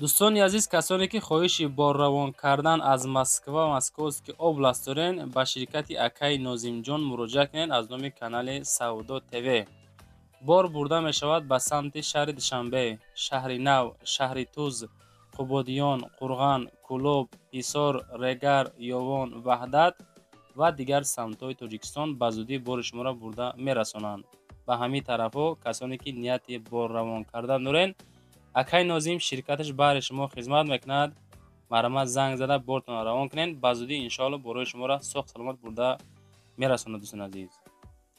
Дӯстони азиз, касоне ки хоҳиши борравон кардан аз Москва, Московский область дорен, ба ширкати акаи Нозимҷон муроҷиат кунед. Аз номи канали Савдо ТВ бор бурда мешавад ба самти шаҳри Душанбе, Шаҳри Нав, Шаҳри Туз, Қубодиён, Қурған, Кӯлоб, Ҳисор, Регар, Ёвон, Ваҳдат ва дигар самтҳои Тоҷикистон. Ба зудӣ бори шуморо бурда мерасонанд ба ҳамин тарафҳо. Касоне ки нияти борравон кардан дорен, акаи Нозим ширкаташ баҳри шумо хизмат мекунад. Марҳамат, занг зада бортонро равон кунед. Ба зудӣ, иншоалло, борои шуморо соғ саломат бурда мерасонад, дӯстони азиз.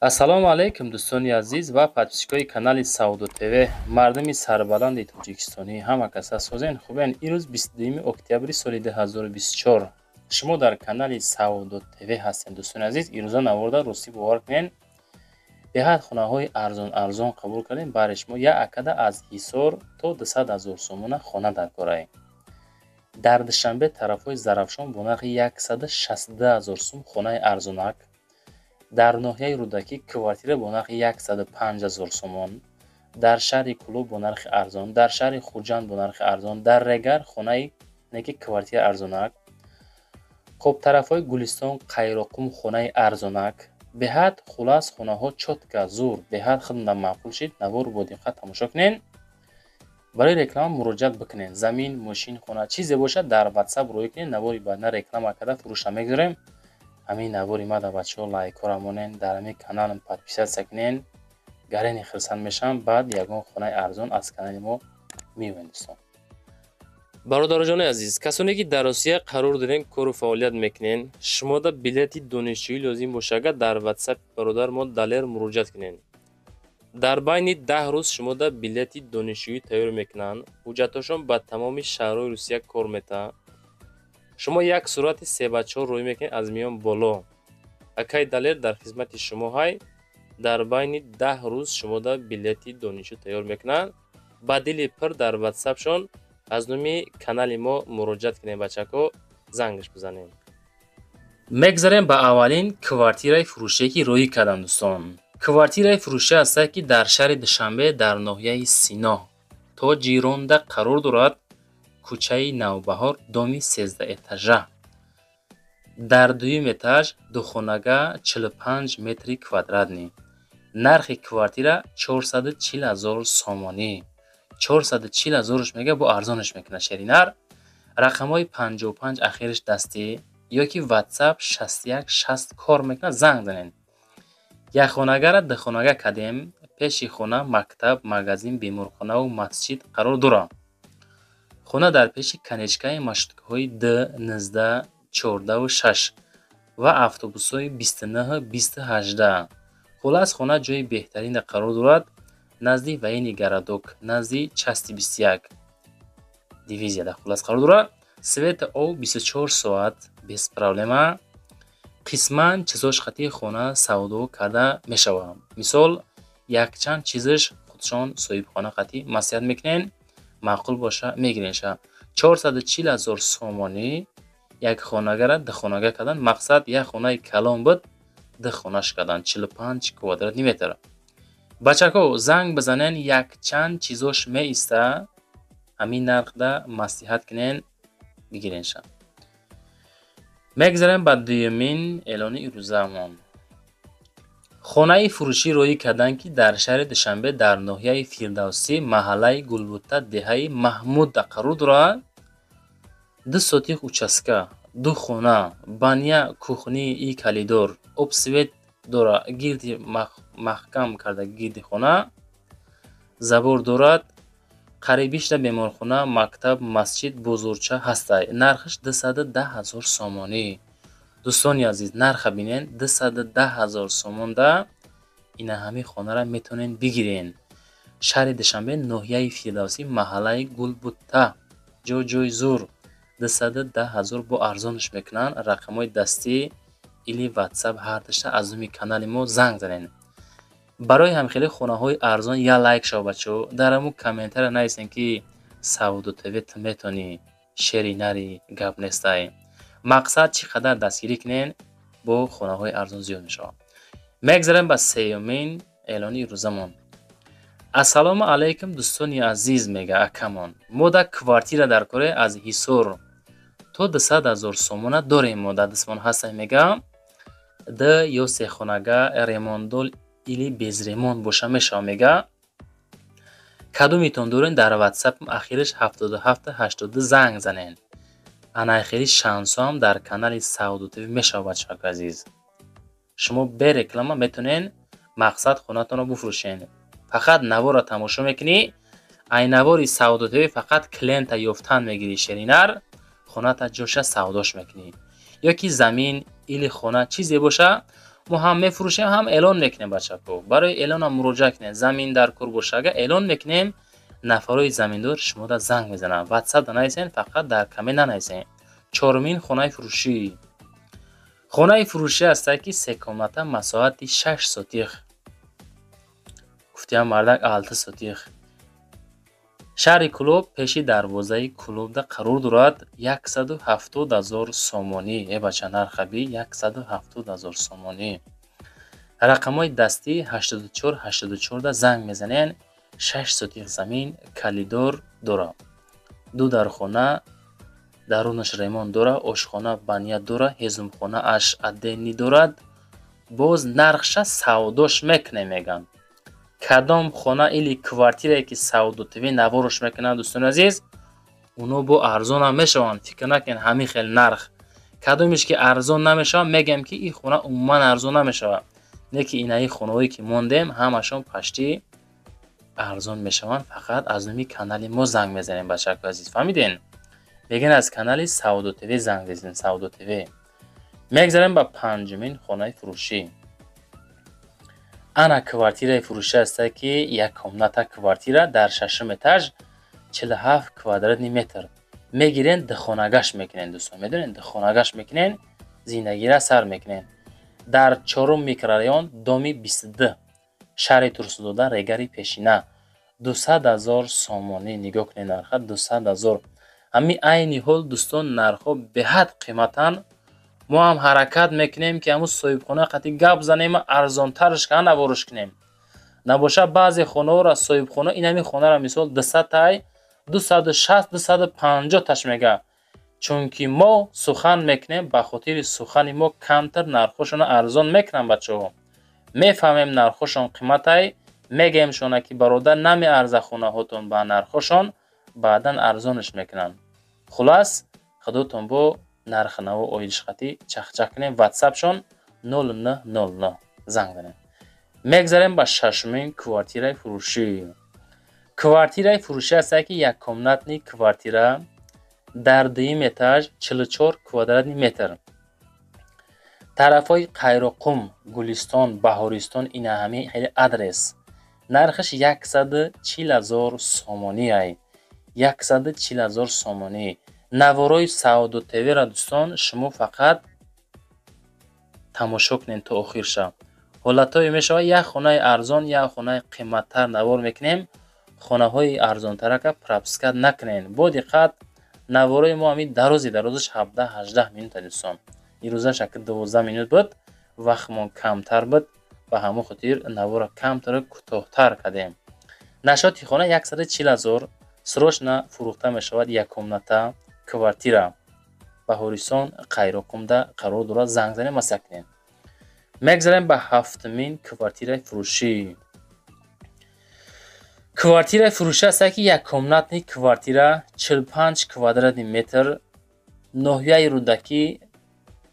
Ассалому алайкум, дӯстони азиз ва подписчикои канали Савдо ТВ, мардуми сарбаланди тоҷикистонӣ. Ҳама каса созен, хубен? Имрӯз 22 октябри соли 2024, шумо дар канали Савдо ТВ ҳастед. Дӯстони азиз, ирӯза наворда, ростӣ, бовар кунед, беҳад хонаҳои арзон арзон қабул кардем баҳри шумо. Як акада аз Ҳисор то 200 ҳазор сомона хона дар корае. Дар Душанбе, тарафҳои Зарафшон, бо нархи 162 ҳазор сум хонаи арзонак, дар ноҳияи Рӯдакӣ квартира бо нархи 105 ҳазор сомон, дар шаҳри Кӯлоб бо нархи арзон, дар шаҳри Хуҷанд бо нархи арзон, дар Регар хонаи неки квартира арзонак. Хуб, тарафҳои Гулистон, Қайроқум хонаи арзонак. Беҳад, хулас, хонаҳо чётко, зур, беҳад хидмат маъқул шид. Наворро бо диққат тамошо кунед. Барои реклама муроҷиат бикунед. Замин, мошин, хона, чизе бошад, дар Ватсап рӯй кунед. Навори баъдна реклама карда фурӯша мегузорем. Ҳамин навори мада, бачаҳо, лайкҳоро монен, дар ҳамин каналам подписаться кунен. Гарени хирсанд мешавам, баъд ягон хонаи арзон аз канали мо меёбед, дӯстон. Бародароҷони азиз, касоне ки дар Русия қарор дорен, кору фаъолият мекунен, шумода билети донишҷӯӣ лозим боша, агар дар Ватсапи бародар мо Далер муроҷиат кунед, дар байни 10 рӯз шумода билети донишҷӯӣ тайёр мекунанд. Ҳуҷҷатҳошон ба тамоми шаҳрҳои Русия кор метаҳад. Шумо як сурати себачор рӯй мекунед аз миён боло. Акаи Далер дар хизмати шумо ҳай. Дар байни 10 рӯз шумода билети донишҷӯ тайёр мекунанд. Ба дили пир дар Ватсапшон аз номи канали мо муроҷиат кунем, бачако, зангаш бизанем. Мегзарем ба аввалин квартираи фурӯшие, ки роҳӣ кардам, дӯстон. Квартираи фурӯшӣ ҳастад, ки дар шаҳри Душанбе, дар ноҳияи Сино, Тоҷиронда қарор дорад, кӯчаи Навбаҳор, доми 13 этажа, дар дуюм этаж, духонага, 45 метри квадратный. Нархи квартира 440 ҳазор сомонӣ. 440 ҳазорш мега, бо арзонаш мекунад шеринар. Рақамҳои 55 ахираш дастӣ ё ки Ватсап 61 60 кор мекунад, занг занед. Якхонагара духонага кардем. Пеши хона мактаб, магазин, беморхонаву масҷид қарор дорад. Хона дар пеши конечкаи маршруткаҳои д, 19, 14-у 6 ва автобусҳои 29, 20, 18. Хулас, хона ҷои беҳтаринда қарор дорад, назди военный городок, назди части 21 дивизияда, хулас, қарор дорад. Света, об 24 соат без проблема. Қисман чизош хати хона савдо карда мешавад. Мисол, якчанд чизаш худшон соҳибхона қатӣ маслиҳат мекунен, маъқул боша, мегиренша. 440 ҳазор сомонӣ як хонагара духонага кардан. Мақсад, як хонаи калон буд, ду хонаш кардан, 45 квадратный метр. Бачако, занг бизанен, якчанд чизош меиста, ҳамин нархда маслиҳат кунен, бигиренша. Мегзарем ба дуюмин эълони ирӯзаамон. Хонаи фурӯшӣ роҳӣ карданд, ки дар шаҳри Душанбе, дар ноҳияи Фирдавсӣ, маҳаллаи Гулбута, деҳаи Маҳмуда қарор дорад. 2 сотих участка, ду хона, баня, кухня и коридор, об, свет дорад, гирди маҳкам карда гирди хона забор дорад. Қарибишда беморхона, мактаб, масҷид, бозорча ҳастай. Нархаш 210 ҳазор сомонӣ. Дӯстони азиз, нарха бинен, 210 ҳазор сомонда ина ҳамин хонара метавонед бигирен. Шаҳри Душанбе, ноҳияи Фирдавсӣ, маҳаллаи Гулбутта. Ҷо ҷои зур, 210 ҳазор, бо арзонаш мекунанд. Рақамҳои дастӣ или Ватсап ҳардашта, аз номи канали мо занг занед. Барои ҳамхели хонаҳои арзон як лайк шав, бачаҳо. Дар ҳамун комментария нависем, ки Савдо ТВ, ту метавонӣ, шери нари, гап нестай. Мақсад, чӣ қадар дастгирӣ кунен, бо хонаҳои арзон зиёд мешавад. Мегзарем ба сеюмин эълони рӯзамон. Ассалому алайкум, дӯстони азиз, мега акамон. Мо да квартира дар коре, аз Ҳисор то 200 000 сомона дорем, мо дар дастмон ҳастем, мега. Д ё сехонага, ремонтдор или без ремонт боша мешава, мега. Кадомитон дорен, дар Ватсап ахираш 7782 занг занен. Ана хели шансҳоам дар канали Савдо ТВ мешава, бачаҳои азиз. Шумо бе реклама метонен мақсад хонатонро буфурӯшен. Фақат наворро тамошо мекунӣ, ай навори Савдо ТВ фақат клиента ёфтан мегирӣ, шеринар хоната ҷоша савдош мекунӣ ё ки замин или хона, чизе боша, мо ҳам мефурӯшем, ҳам эълон мекунем. Бачако, барои эълонам муроҷиат кунед. Замин дар кор боша, агар эълон мекунем, нафарои заминдор шумода занг мезананд. Ватсап нанависен, фақат дар коммент нанависен. Чорумин хонаи фурӯшӣ. Хонаи фурӯшӣ ҳастад, ки се комната, масоҳати 6 сотих, гуфтиам мардак, 6 сотих, шаҳри Кӯлоб, пеши дарвозаи Кӯлобда қарор дорад. 170 000 сомонӣ. Э бача, нархаби 170 000 сомонӣ. Рақамҳои дастӣ 84 84-да занг мезанен. 6 сотих замин, коридор дора, ду дархона, дарунаш ремонт дора, ошхона, баня дора, ҳезумхонааш отдельный дорад. Боз нархша савдош мекунем, мегӯянд. Кадом хона или квартирае ки Савдо ТВ наворош мекунанд, дӯстони азиз, оно бо арзонам мешаванд. Фикр накунед, ҳамин хел нарх. Кадомеш ки арзон намешавад, мегӯям, ки ин хона умуман арзон намешавад. Не ки инаи хонаҳое ки мондем, ҳамашон пашти арзон мешаванд. Фақат аз номи канали мо занг мезанем, бачако азиз, фаҳмиден? Мегӯян, аз канали Савдо ТВ занг зезем, Савдо ТВ. Мегзарем ба панҷумин хонаи фурӯшӣ. Ана квартираи фурӯшӣ ҳастад, ки як комната квартира дар шашум этаж, 47 квадратный метр. Мегирен, духонагаш мекунен, дӯстон, медонед, духонагаш мекунен, зиндагиро сар мекунен. Дар чорум микрорайон, доми 22, шаҳри Турсунзода, Регари пешина, 200 000 сомонӣ. Нигоҳ кунед нарха, 200 000. Ҳамин айни ҳол, дӯстон, нархҳо беҳад қиматанд. Мо ҳам ҳаракат мекунем, ки ҳамун соҳибхона қати гап занем, арзонтарш кана наворш кунем. Набошад, баъзе хонаҳоро соҳибхона, ин ҳамин хонаро мисол 200-тай, 260, 250 таш мега. Чунки мо сухан мекунем, ба хотири сухани мо камтар нархҳошонро арзон мекунанд. Бачаҳо, мефаҳмем, нархҳошон қиматай. Мегӯемшона, ки бародар, намеарза хонаҳотон ба нархҳошон, баъдан арзонаш мекунанд. Хулас, худотон бо нархи наво оидиш қатӣ чахчах кунем. Ватсапшон 0909 занг занем. Мегзарем ба шашумин квартираи фурӯшӣ. Квартираи фурӯшӣ ҳастад, ки яккомнатный квартира дар дуюм этаж, 44 квадратный метр, тарафҳои Қайроққум, Гулистон, Баҳористон, ина ҳамин хеле адрес. Нархаш 140 000 сомонӣ ай, 140 000 сомонӣ. Наворои Савдо ТВ-ра, дӯстон, шумо фақат тамошо кунед то охирша. Ҳолатҳое мешавад, як хонаи арзон, як хонаи қиматтар навор мекунем. Хонаҳои арзонтарака пропускать накунед, бо диққат. Наворои мо ҳамин дарози дарозаш 17-18 минута, дӯстон. Ирӯзаш ака 12 минут буд, вақтмон камтар буд, ба ҳамон хотир навора камтару кӯтоҳтар кардем. Нашоти хона 140 000, срочно фурӯхта мешавад. Яккомната квартира Баҳористон, Қайроққумда қарор дорад. Занг занем, маслиҳат кунем. Мегзарем ба ҳафтумин квартираи фурӯшӣ. Квартираи фурӯшӣ ҳастад, ки яккомнатный квартира, 45 квадратный метр, ноҳияи Рӯдакӣ,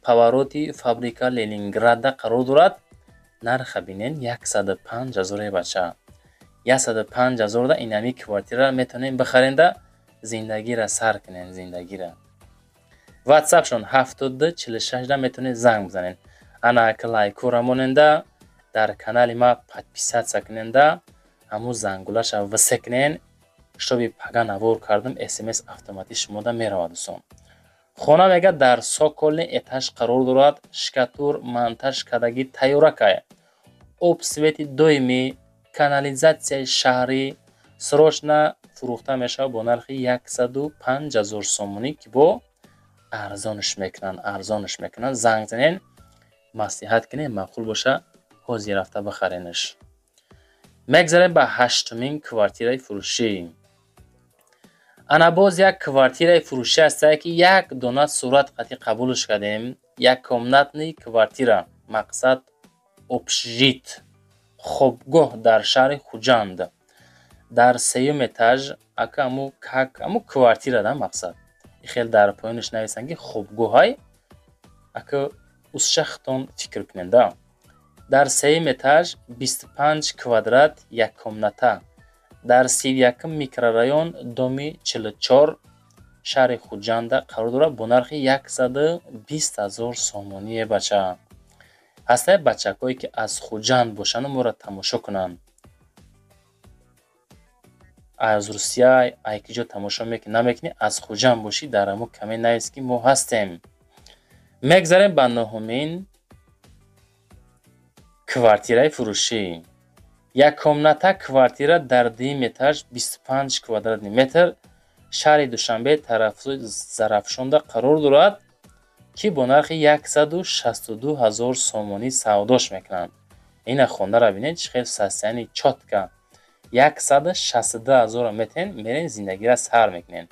повороти фабрика Ленинградда қарор дорад. Нарха бинен, 105 000. Бача, 105 000-да инами квартираро метавонем бихаренда, зиндагиро сар кунем, зиндагиро. Ватсапшон 7246-да метавонед занг бизанед. Ана ака, лайкора моненда, дар канали ма подписаться куненда, ҳамун зангулаша висе кунен, чтобы пага навор кардам, смс автоматӣ шумода меравад. Дӯстон, хона мега дар цокольный этаж қарор дорад, штукатур монтаж кардагӣ тайёракай, об, свети доимӣ, канализатсияи шаҳрӣ. Срочно фурӯхта мешавад бо нархи 105 000 сомонӣ, ки бо арзонш мекунанд, арзонш мекунанд. Занг занен, маслиҳат кунед, маъқул боша, ҳозир рафта бихаренаш. Мегзарем ба ҳаштумин квартираи фурӯшӣ. Ана боз як квартираи фурӯшӣ ҳастае, ки як дона сурат қатъи қабулш кардем. Як комнатный квартира, мақсад общежит, хобгоҳ дар шаҳри Хуҷанд, дар сеюм этаж. Ака, аму как аму квартира да, мақсад, хел дар поёнаш нависанд, ки хобгоҳай. Ака, усшахтон фикр кунед да. Дар сеюм этаж, 25 квадрат, як комната, дар 31-м микрорайон, доми 44, шаҳри Хуҷанда қарор дорад бо нархи 120 000 сомоние. Бача ҳастае, бачакҳое, ки аз Хуҷанд бошанду моро тамошо кунанд, аз Русия ай ки ҷо тамошо мекунӣ, намекунӣ, аз Хуҷанд бошӣ, дар ҳамо коммент навис, ки мо ҳастем. Мегзарем ба нуҳумин квартираи фурӯшӣ. Як комната квартира дар дуюм этаж, 25 квадратный метр, шаҳри Душанбе, тарафи Зарафшонда қарор дорад, ки бо нархи 162 000 сомонӣ савдош мекунанд. Ина хонаро бинед, чӣ хел состояние, чётко. 162 000-ро метен, мерен, зиндагиро сар мекунен.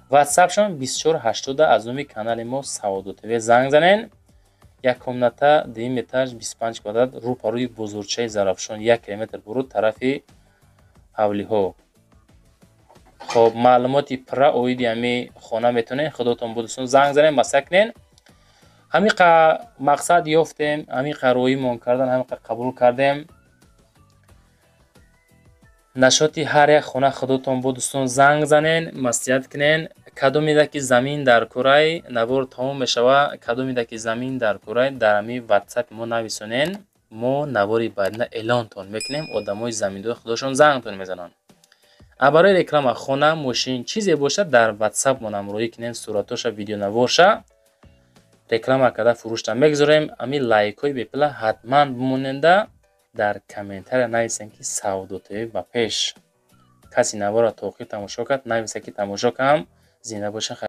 Ватсапшон 2480. Аз номи канали мо Савдо ТВ занг занен. Як комната, дуюм этаж, 25 квадрат, рӯ ба рӯи бозорчаи Зарафшон, 1 километр буруд, тарафи ҳавлиҳо. Хоб, маълумоти пурра оиди ҳами хона метавонед худотон бо дӯстон занг занед, масъала кунед. Ҳамиқа мақсад ёфтем, ҳамиқа роҳимон кардан, ҳамиқа қабул кардем. Нашоти ҳар як хона худотон бо дӯстон занг занен, маслиҳат кунен. Кадомеда ки замин дар курай, навор тамом мешава. Кадомеда ки замин дар курай, дар ҳами ватсапи мо нависонен, мо навори баъдина эълонтон мекунем. Одамои заминдор худошон зангтон мезананд. А барои реклама хона, мошин, чизе бошад, дар ватсап мо ҳамроҳӣ кунем, суратоша, видеонаворша, реклама карда фурӯшта мегузорем. Ами лайкҳои бепула ҳатман бимоненда, дар комментария нависем, ки Савдо ТВ ба пеш. Касе наворро то охир тамошо кард, нависа, ки тамошо кардам. Зинда боша.